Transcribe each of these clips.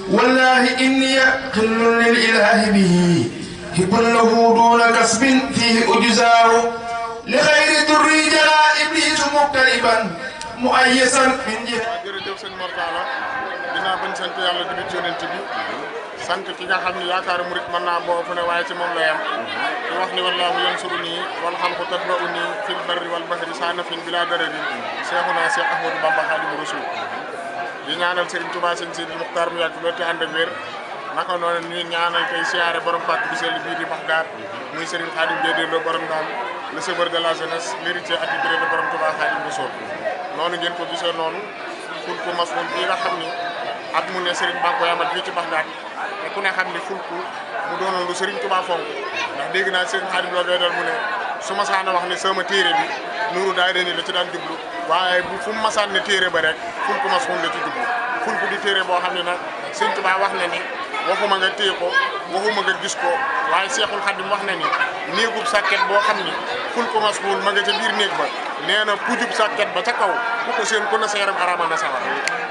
والله إني قل للإله به هب له دون كسب فيه أجزاه لخير دري جرى إبليس مقتربا مؤيسا من جهة. jërëjëf sëñ Mor Talla dinaa bañ sant yàlla di ci yonent bi sant ki nga xam ne yaakaar murit mën naa boo fu ne waaye ci moom la yam di wax ni wallaahu yansuruni wal xalqu tatba'uni fil barri wal bahri saanafin bila darari Seexuna Seex Ahmadu Bamba Xaadimu Rasuul di ñaanal Serigne Touba sëñ Sidi Muxtaar mu yàgg loolu te ànd ak wér naka noonu ñuy ñaanal tey siyaare borom pàkk bi sell bii di Baxdaad muy Serigne Khadim Dédé Lo borom daal le sauveur de la jeunesse l'héritier attitré de borom Touba Xaadimu Rasuul noonu ngeen ko gisee noonu fulku masmoon bii nga xam ni at mu ne Serigne ba nga koy amal fii ci Baxdaad te ku ne xam ni fulku mu doonoon lu Serigne Touba fonk ndax dégg naa Serigne Khadim Lo Dédé mu ne su ma saana wax ne sama téere bi nuuru daay reni la ci daan jublu waaye bu fu mu masaan ne téere ba rek fulku masmoon la ci jublu fulku di téere boo xam ne nag Serigne Touba wax na ni waxuma nga téye ko waxuma nga gis ko waaye Seexul Xadim wax na ni néegub sàkket boo xam ni fulku masmoon ma nga ca biir néeg ba nee na pujub sàkket ba ca kaw ku ko seen ku na sa yaram arama na sawar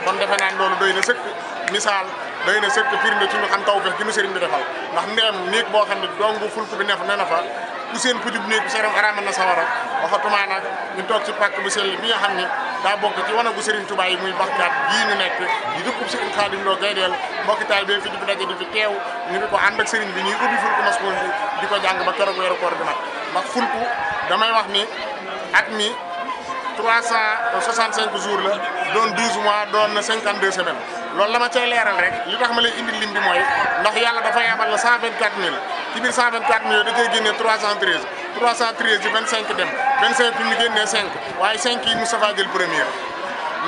kon defe naa loolu doy na sëkk misaal doy na sëkk firnde ci ñu xam taw fex gi nu sëriñ bi defal ndax ndeem néeg boo xam ne dongu fulku bi ne na fa ku seen pujub néeg bi sa yaram arama na sawar ak waxatuma nag ñu toog ci pàkk bu sell bi nga xam ni daa bokk ci wanagu Serigne Touba yi muy Baxdaad gii ñu nekk di dëkkub Serigne Khadim Lo Gaydel mbokki taal bi fi di fi daje di fi teew ñu di ko ànd ak Serigne bi ñuy ubbi fulku masmoon bi di ko jàng ba keroog weeru koor bi nag ndax fulku damay wax ni at mi 365 jours la doon 12 mois doon na 52 semaines loolu la ma cay leeral rek li tax ma lay indi lim bi mooy ndax yàlla dafa yabal la 124000 ci biir 124000 da cay génnee 313 313 ci 25 dem 25 bi mu génnee 5 waaye 5 yi Moustapha jël premier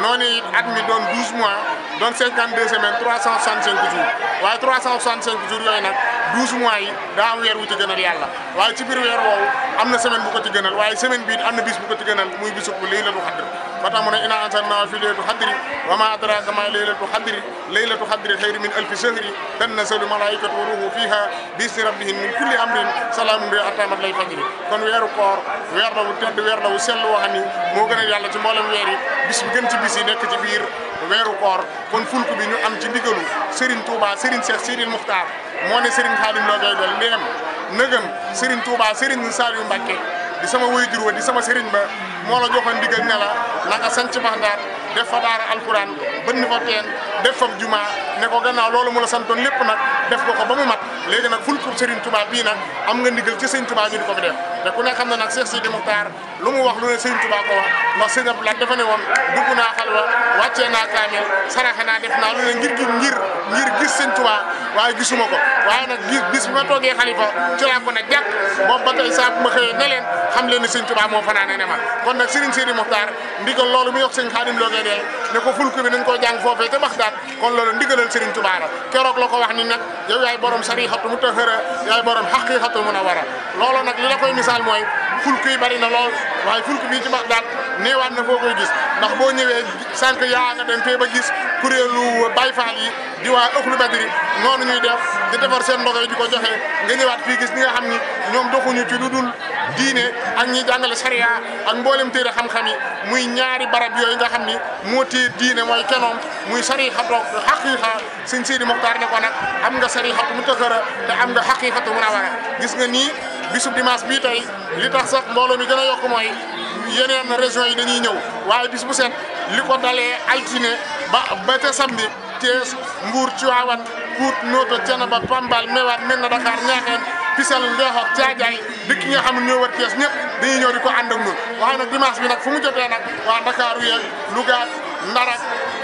noonu it at mi doon 12 mois doon 52 semaines 365 jours waaye 365 jours yooyu nag 12 mois yi daa am weer wu ci gënal yàlla waaye ci biir weer woowu am na semaine bu ko ci gënal waaye semaine bii am na bis bu ko ci gënal muy bisu Laylatul Qadr ba tax mu ne inaa anzalnaahu fi laylatul qadri wa maa adraaka maa laylatul qadri xayru min alfi shahri tanazzalu malaa'ikatu wa ruuhu fiihaa bi-izni rabbihim min kulli amrin salaamun hiya hattaa matla'il fajri kon weeru koor weer la wu tedd weer la wu sell woo xam ni moo gënal yàlla ci mboolem weer yi bis bi gën ci bis yi nekk ci biir weeru koor kon fulku bi ñu am ci ndigalu Serigne Touba Serigne Cheikh Sidil Muxtaar moo ne Serigne Khadim Lo Gaydel ndéem nëgëm Serigne Touba Serigne Saliou Mbacké di sama waajur wa di sama Serigne ba moo la joxoon ndigal ne la nanga sanc Baxdaad def fa daara alquran bënn fa teen def fa juma ne ko gannaaw loolu mu la santoon lépp nag def ko ba mu mat léegi nag fulku Serigne Touba bii nag am nga ndigal ci Serigne Touba ñu di ko fi def te ku ne xam ne nag Cheikh Sidi Muxtaar lu mu wax lu ne Serigne Touba ko wax ndax Serigne Abdoulaye dafa ne woon dugg naa xalwa wàccee naa kaamel saraxe naa def naa lu ne ngir gis Serigne Touba waaye gisuma ko waaye nag bis bi ma toogee xalifa ci laa ko ne jàkk boobu ba tey saa bu ma xëyee ne leen xam leen ne Serigne Touba moo fanaane ne ma kon nag Serigne Sidi Muxtaar ndigal loolu mu yox Serigne Khadim Lo Gaydel ne ko fulku bi nañ koo jàng foofee te Baxdaad kon loolu ndigalal Serigne Touba la keroog la ko wax ni nag yow yaay borom sarixatu mutahhara yaay borom haqiqatu munawwara loolu nag li la koy misaal mooy fulku yi bari na lool waaye fulku bii ci Baxdaad néewaat na foo koy gis ndax boo ñëwee sànq yaa nga dem fee ba gis kuréelu Baye Fall yi di waa Ëxlu Badri noonu ñuy def di defar seen ndogo yi di ko joxe nga ñëwaat fii gis ñi nga xam ni ñoom doxuñu ci lu dul diine ak ñi jàngale sariya ak mboolem téere xam-xam yi muy ñaari barab yooyu nga xam ni moo téye diine mooy kenoom muy sarixatu xaqiiqa Sëñ Sidi Muxtaar ne ko nag am nga sarixatu mutahhara te am nga xaqiiqatu munawwara gis nga nii bisub dimanche bii tey li tax sax mbooloo mi gën a yokk mooy yeneen régions yi dañuy ñëw waaye bis bu set li ko dalee altine ba te samedi Thiès Mbour Tivaouane Pout Notto Thiénaba Pambal Méouane Médina Dakar Niakhène Fissel Ndeexox Thiadiaye dëkk yi nga xam ne ñoo wër Thiès ñëpp dañuy ñëw di ko ànd ak ñun waaye nag dimanche bi nag fu mu jotee nag waa Dakar yeeg Louga Ndar ak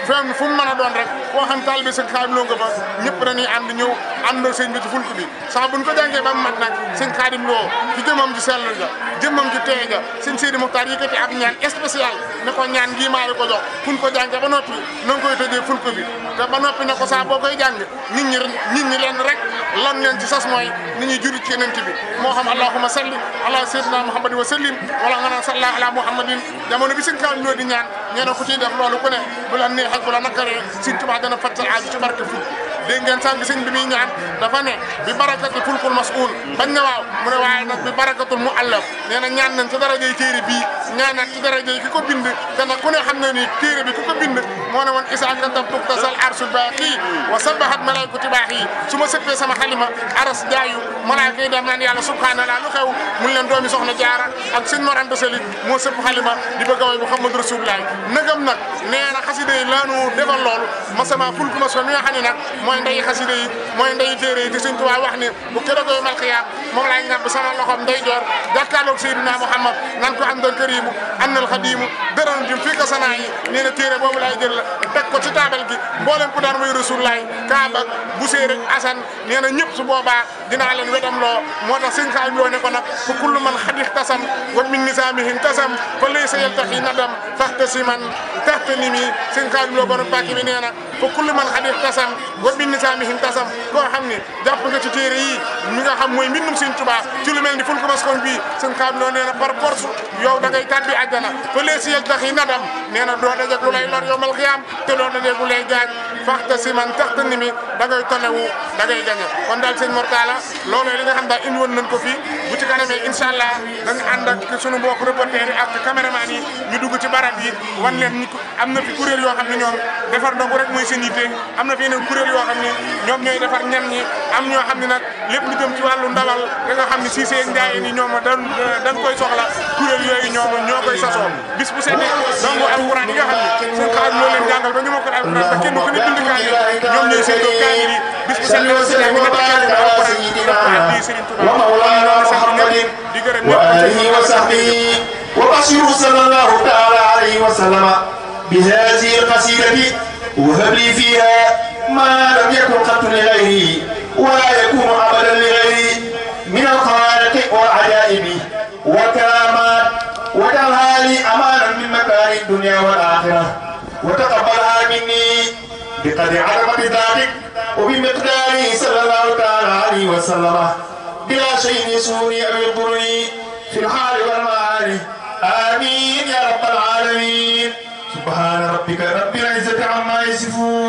fenn fu mu mën a doon rek koo xam taalibe Sëñ Khadim Lo nga fa ñëpp dañuy ànd ñëw àndoo sëñ bi ci fulku bi sax buñ ko jàngee ba mu mat nag Sëñ Khadim Lo ci jëmam ji sell ja jëmam ji tey ja Sëñ Sidi Muxtaar yëkkati ab ñaan spécial ne ko ñaan gii maa la ko jox fu ñu ko jàngee ba noppi na nga koy tëjee fulku bi te ba noppi ne ko sax boo koy jàng nit ñi leen rek lan leen ci sas mooy ni ñuy juri ci yeneen bi moo xam allahumma salli ala sayyidina muhammadin wa sallim wala nga naan salla ala muhammadin jamono bi Sëñ Khadim Lo di ñaan ñee na ku ciy def loolu ku ne bu la neex ak bu la nakaree Sëñ Tuubaa dana faj sa aaju ci barke fulku dégg ngeen sànq sëñ bi muy ñaan dafa ne bi barakati fulkul mas'ul bañ na waaw mu ne waaye nag bi barakatul muallaf nee na ñaan nañ ci darajey téere bii ñaanat ci darajey ki ko bind te nag ku ne xam na ni téere bi ku ko bind moo ne woon isaan katab tuktasal arsul baaqi wa sabahat malaykati baaxi su ma sëppee sama xalima aras jaayu malaaka yi dem naan yàlla subhanallah lu xew mun leen doomi soxna jaara ak sëñ Mor Anta Sali moo sëpp xalima di bëgg a way Muhammad Rasulullah nagam nag nee na xasida yi laanu defal loolu masama fulku ma so mi nga xam ne nag mooy ndeyi xasida yi mooy ndeyi téere yi te sëñ Tuubaa wax ne bu keroogee mal xiyaam moom laay ngàbb sama loxoom ndey joor jàkkaarloog Seydina Muhammad nan ko andal karimu annal xadimu dëran jum fii ko sanaa yi nee na téere boobu laay jël teg ko ci taabal gi mboolem ku daan way Rasulullah Kaaba bu séeré Asan nee na ñëpp su boobaa dinaa leen wedam loo moo tax sëñ Xaadim loo ne ko nag fa kullu man xadix tasam wa min nisaamihin tasam fa laysa yaltaxi nadam taxta siman taxta nimi sëñ Xaadim loo borom bàkki bi nee na fa kullu man xadix tasam wa min nisaamihin tasam koo xam ne jàpp nga ci téere yi mi nga xam mooy mbindum sëñ Tuubaa ci lu mel ni ful ko maskoon bii sëñ Xaadim loo nee na par force yow da ngay tàbbi àjjana fa laysa yaltaxi nadam nee na doo dajeg lu lay lor yow mal xiyaam te doo dajeg lu lay gaañ faxta siman taxta nimi da ngay tonewu da ngay gañe kon daal sëñ Mortala loolu li nga xam daal indi woon nañ ko fii bu ci kanamee incha allah dañu ànd ak sunu mbokk reporter yi ak caméraman yi ñu dugg ci barab yi wan leen ñi am na fi kuréel yoo xam ne ñoom defar ndogu rek mooy seen yitte am na fi yeneen kuréel yoo xam ne ñoom ñooy defar ñam ñi am ñoo xam ne nag lépp lu jëm ci wàllu ndawal da nga xam ne Cissé Ndiaye ni ñoom dañ koy soxla kuréel yooyu ñoo koy sasoo bis bu seetee donc alxuraan yi nga xam ne seen xaar loo leen jàngal ba ñu mokkal alxuraan ba kenn ku ne bind kaamil ñoom ñooy seen doo kaamil yi bis bu seetee ومولانا محمد وآله وصحبه وبشر صلى الله تعالى عليه وسلم بهذه القصيدة وهب لي فيها ما لم يكن قط لغيري ولا يكون أبدا لغيري من الخوارق والعجائب والكرامات وجعلها لي أمانا من مكان الدنيا والآخرة وتقبلها مني بقدر عظمة ذاتك وبمقداره صلى الله تعالى عليه وسلم بلا شيء يسوني أو يضرني في الحال والمعاني آمين يا رب العالمين سبحان ربك رب العزة عما يصفون.